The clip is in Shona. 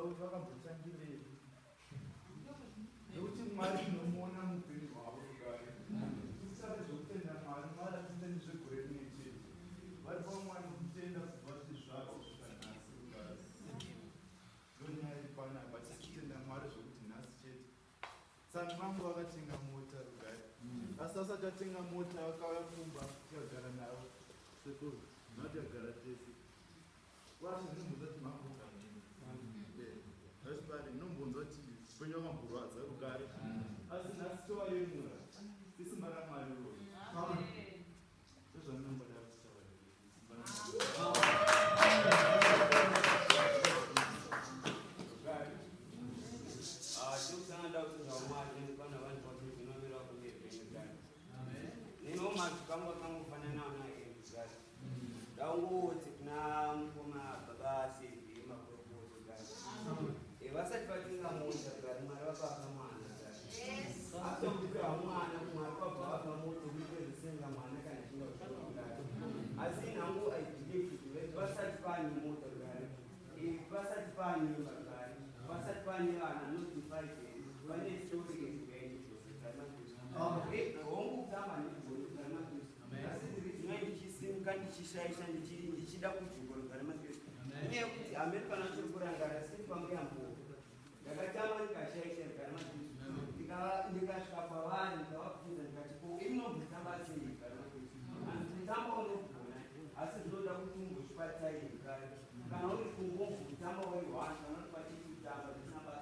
kuti vakambotangirei nekuti Mwari tinomuona muupenyu hwavo rugare. Tisare zvekutenda Mwari, Mwari hatitendi zvegore rimwe chete. Vari pamwari kutenda kubva chizvarwa kusvika nhasi rugare. Ndonyaya iri panapa, hatisi kutenda Mwari zvekuti nhasi chete. Tsano vangu vakatenga mota rugare. Asi asati atenga mota akauya kumba tikagara navo. Sekuru, ngatigara tese. Washe ndinombonzwa kuti mamboka Zvachipari ndinombonzwa kuti kwenyu wakamborwadza rugare. Asi nhasi tovayemura. Isimba raMwari iroro. Ndozvandinongoda kutaura. Simba raMwari. Rugare. Ah, chekutanga ndoda kutenda Mwari nekuti vanhu vakuinomira pamberi penyu rugare. Neniwo mazwi angu akangofanana naEndrew rugare. Ndangoti kuna mukoma baba Sevi makorokoto rugare. Vasati vatenga mota rugare, Mwari vakavapa mwana rugare. After kupiwa mwana, Mwari kwabva vapa mota yekupezesenga mwana kana achinge kuchikoro rugare. Asi nhangu I believe kuti vasati pane mota rugare, vasati pane imba rugare, vasati pane vana, not in 5 years, vane story yehupenyu rugare. Hongu kutamba ndigoni rugare makristu, asi ndiri ndichisimuka ndichishaisha ndichida kujungwa rugare makristu, inyaya yekuti hamene kana chiri kurangara siri pamuyambo ndakatama.